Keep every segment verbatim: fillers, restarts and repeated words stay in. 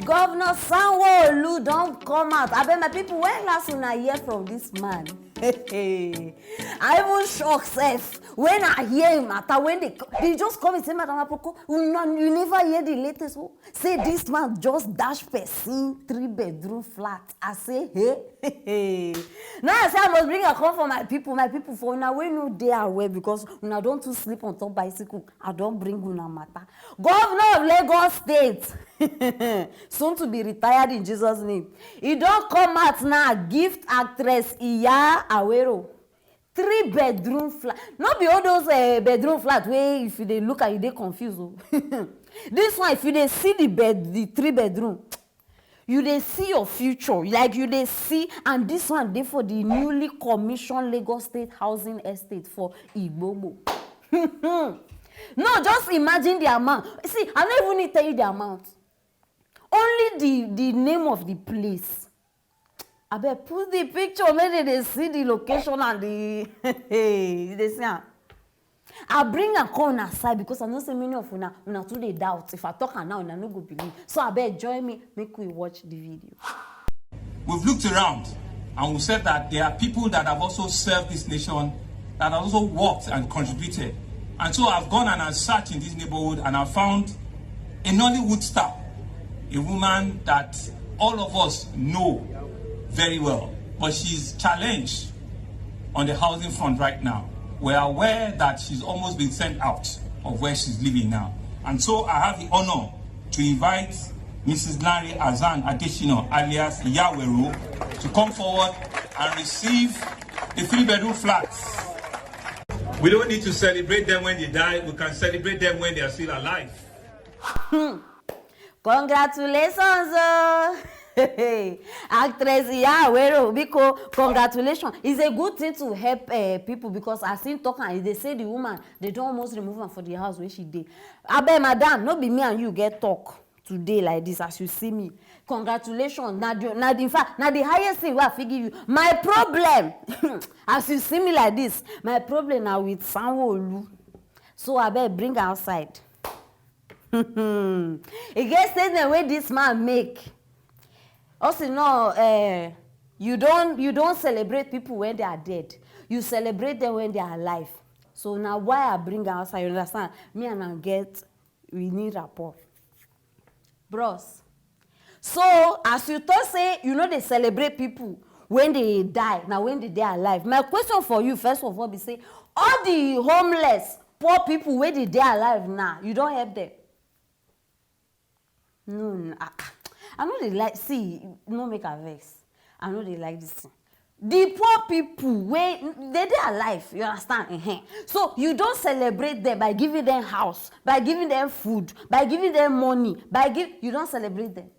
Governor Sanwo-Olu don come out. Abeg, my people, when last una hear from this man? I even shock sef when I hear him matter, when they co- they just come and say, "Madam Apoko, una, you never hear the latest o? Say this man just dash person three bedroom flat." I say, "Hey." Now I say I must bring am come for my people. My people, for una wey no dey aware, because una don too sleep on top bicycle, I don bring una matter. Governor of Lagos State, soon to be retired in Jesus name, e don come out now, gift actress Iya Awero three bedroom flat. No be all those uh, bedroom flat wey if you dey look at, you dey confused o. This one, if you dey see the bed, the three bedroom, you dey see your future, like, you dey see. And this one dey for the newly commissioned Lagos State Housing Estate for Igbogbo. No, just imagine the amount. See, I no even need tell you the amount. Only the the name of the place. Abeg, put the picture, make dem dey see the location and the you dey see am. I bring am come una side because I know say many of una, una too dey doubt. If I talk am now, una no go believe. So abeg, join me, make we watch the video. We've looked around and we've said that there are people that have also served this nation, that have also worked and contributed. And so I've gone and I've searched in this neighborhood and I found a Nollywood star, a woman that all of us know very well, but she's challenged on the housing front right now. We're aware that she's almost been sent out of where she's living now. And so I have the honor to invite Missus Larry Azan Adesina, alias Yawero, to come forward and receive the three bedroom flats. We don't need to celebrate them when they die, we can celebrate them when they are still alive. Congratulations o. Actress Iya Awero, biko, congratulations. It's a good thing to help uh, people, because as him talk am, they say the woman, they don almost remove am for the house where she dey. Abeg, madam, no be me and you get talk today like this as you see me. Congratulations. Na the, na the, in fact, na the highest thing wey I fit give you. My problem, as you see me like this, my problem na with Sanwo-Olu. So abeg, bring am outside. E get statement wey this man make. Also, no, uh, you don, you don celebrate people when they are dead. You celebrate them when they are alive. So na why I bring am outside. You understand? Me and am get, we need rapport. Bros. So as you talk say you no dey celebrate people when they die, na when they dey alive. My question for you, first of all, be say, all the homeless, poor people wey dey dey alive now, you don help them? No, no, ah, ah. I no dey like, see, no make I vex. I no dey like this thing. The poor people wey they dey alive, you understand? Ehen. So you don celebrate them by giving them house, by giving them food, by giving them money, by give, you don celebrate them.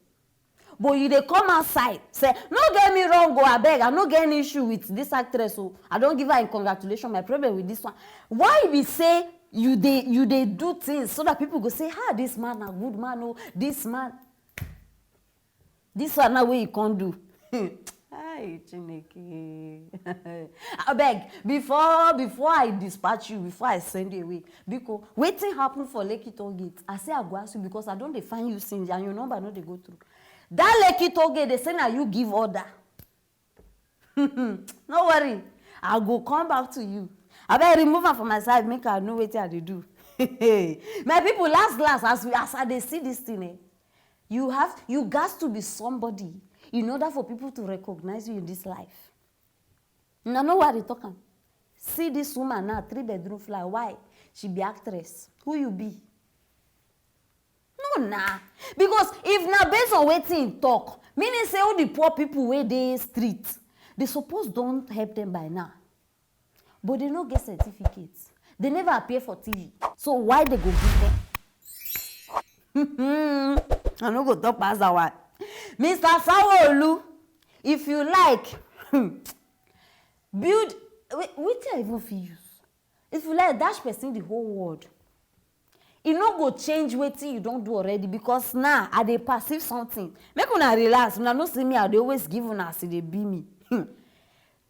But you dey come outside say, no get me wrong o, abeg, I no get any issue with this actress o. I don give her im congratulation. My problem with this one, why be say you dey, you dey do things so that people go say, ah, this man na good man o, this man, this one na wey you come do. Hi, Chineke. Abeg, before, before I dispatch you, before I send you away, biko, wetin happen for Lekki toll gate? I say I go ask you because I don dey find you since and your number no dey go through. That Lekki toll gate, they say na you give order. No worry, I go come back to you. Abeg, remove am for my side, make I know wetin I dey do. My people, last, last, as we, as I dey see this thing, eh, you have, you gats to be somebody in order for people to recognize you in this life. Una know why I dey talk am. See this woman now, three bedroom flat. Why? She be actress. Who you be? No na. Because if na based on wetin he talk, meaning say all the poor people wey dey street, they suppose don help them by now. But they no get certificate. They never appear for T V. So why they go give them? I no go talk pass that one. Mister Sanwo-Olu, if you like, build, wait, wetin I even fit use? If you like, dash person the whole world. E no go change wetin you don do already, because now I dey perceive something. Make una relax, una no see me, I dey always give una as e dey be me. Hmm.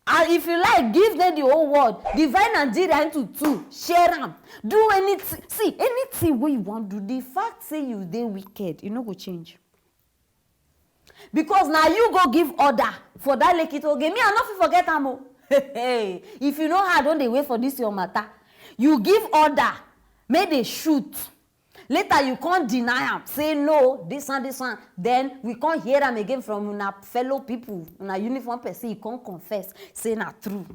And if you like, give them the whole world. Divide Nigeria into two, share am. Do anything. See, anything wey you wan do, the fact say you dey wicked, e no go change. Because na you go give order for that Lekki toll gate. Me, I no fit forget am o. If you know how I don dey wait for this your matter, you give order, make they shoot. Later you come deny am, say no, this one, this one. Then we come hear am again from una fellow people, una uniform person, e come confess say na true.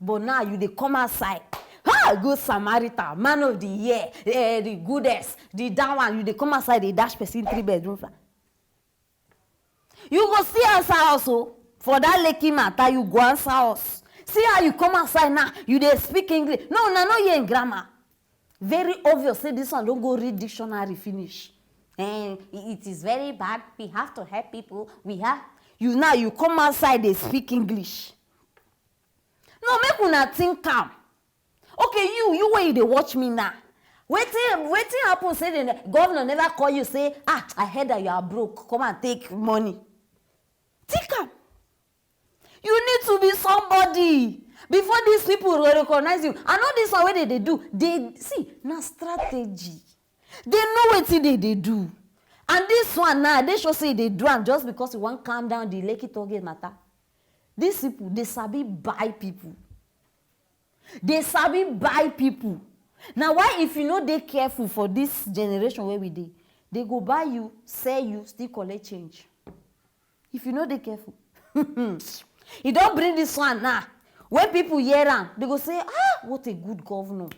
But now you dey come outside, ha, good Samaritan, man of the year, eh, the goodest, the down one, you dey come outside, dey dash person three bedroom flat. You go still answer us o. For that Lekki matter, you go answer us. See how you come outside now, you dey speak English. No, una no hear im grammar. Very obvious say this one don go read dictionary finish. And it is very bad. We have to help people. We have, you now, you come outside, dey speak English. No, make una think am. Okay, you, you wey you dey watch me now, wetin, wetin happen say the governor never call you say, ah, I heard that you are broke, come and take money? Think am. You need to be somebody before these people go recognize you. And all this one wey they dey do, they see, na strategy. They know wetin they dey do. And this one now, they sure say they do am just because you wan calm down the Lekki toll gate matter. These people, they sabi buy people. They sabi buy people. Na why if you no dey careful for this generation wey we dey, they go buy you, sell you, still collect change. If you no dey careful, e don bring this one now. When people hear am, they go say, ah, what a good governor.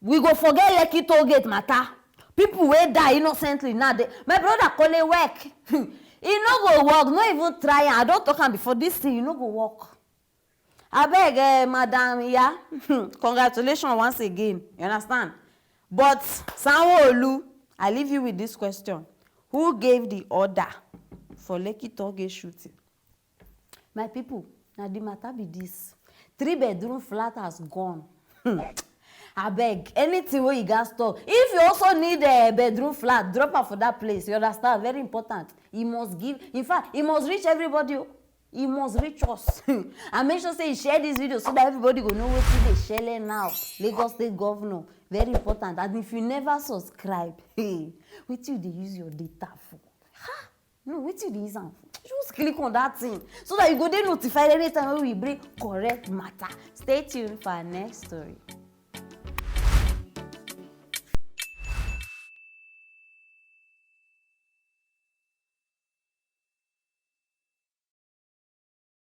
We go forget Lekki toll gate matter. People wey die innocently now, they, my brother Kole work. E no go work, no even try am. I don talk am before, this thing, e no go work. Abeg, eh, madam Iya, congratulations once again, you understand? But Sanwo-Olu, I leave you with this question. Who gave the order for Lekki toll gate shooting? My people, na the matter be this. Three bedroom flat has gone. Hmm. Abeg, anything wey you gats talk. If you also need a bedroom flat, drop am for that place. You understand? Very important. E must give. In fact, e must reach everybody o. E must reach us. And make sure say you share this video so that everybody go know wetin dey shele now. Lagos State Governor, very important. And if you never subscribe, hey, wetin you dey use your data for? Ha! No, wetin you dey use am for? Just click on that thing so that you go dey notified anytime wey we bring correct matter. Stay tuned for our next story.